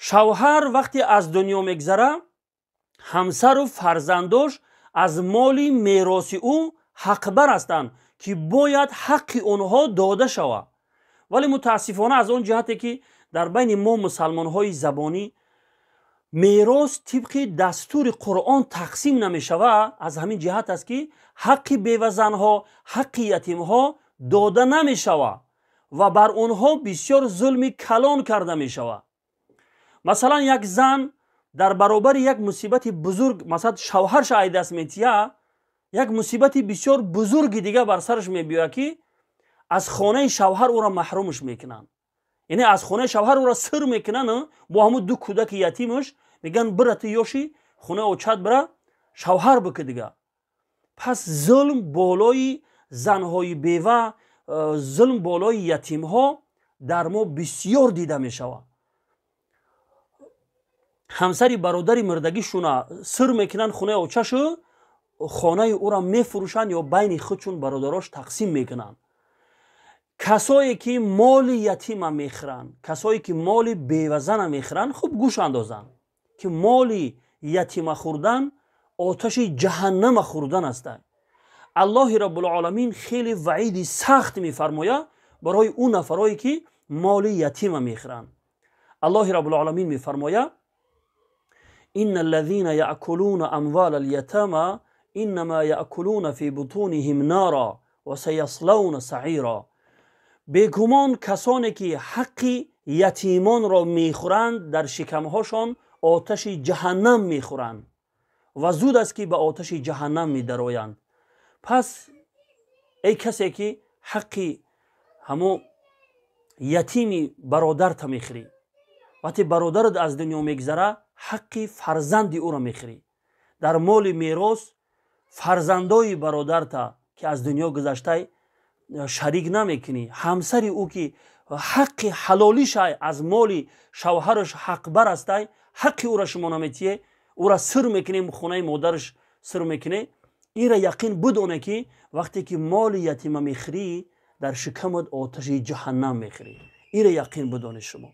Шавҳар вақте аз дунё мегзара, ҳамсару фарзандош аз моли мероси ӯ ҳақбар ҳастанд, ки бояд ҳаққи онҳо дода шавад. Вале мутаассифона аз он ҷиҳате ки дар байни мо мусалмонҳои забонӣ мерос тибқи дастури Қуръон тақсим намешавад, аз ҳамин ҷиҳат аст ки ҳаққи бевазанҳо, ҳаққи ятимҳо дода намешавад ва бар онҳо бисёр зулми калон карда мешавад. Масалан, як зан дар баробари як мусибати бузург, масалан шавҳарша ай даст метия, як мусибати бисёр бузурги дига бар сараш мебиёяд, ки аз хонаи шавҳар ӯро маҳрумш мекунанд. Яъне аз хонаи шавҳар ӯро сир мекунанд бо ҳамун ду кӯдаки ятимаш, мегӯянд: «Бира, ту ёши, хонаи очат бира, шавҳар бикӣ дига». Пас зулм болои занҳои бева, зулм болои ятимҳо дар мо бисёр дида мешавад. Ҳамсари бародари мирдагишуна сир мекунанд хонаи очашу, хонаи ӯро мефурӯшанд ё байни худшун бародарош тақсим мекунанд. Касое ки моли ятима мехӯранд, касое ки моли бевазана мехӯранд, хуб гӯш андозанд, ки моли ятима хӯрдан оташи ҷаҳаннама хӯрдан аст. Аллоҳи Раббулоламин хеле ваъиди сахт мефармояд барои ӯ нафарое ки моли ятима мехӯранд. Аллоҳи Раббулоламин мефармояд: «Инна аллазина яъкулуна амвала альятама иннама яъкулуна фи бутунихим нара ва саяслауна саира». Бегумон, касоне ки ҳаққи ятимонро мехӯранд, дар шикамҳошон оташи ҷаҳаннам мехӯранд ва зуд аст, ки ба оташи ҷаҳаннам медароянд. Пас эй касе ки ҳаққи ҳамо ятими бародарта мехӯрӣ, вақте бародарат аз дунё мегзара, ҳаққи фарзанди ӯро мехӯрӣ. Дар моли мерос фарзандои бародарта, ки аз дунё гузаштай, шарик намекунӣ. Ҳамсари ӯ, ки ҳаққи ҳалолишай, аз моли шавҳараш ҳақбар астай, ҳаққи ӯра шумо наметиҳе, ӯра сир мекунем, хонаи модараш сир мекунӣ. Инра яқин бидоне, ки вақте ки моли ятима мехӯрӣ, дар шикамат оташи ҷаҳаннам мехӯрӣ. Инра яқин бидоне шумо.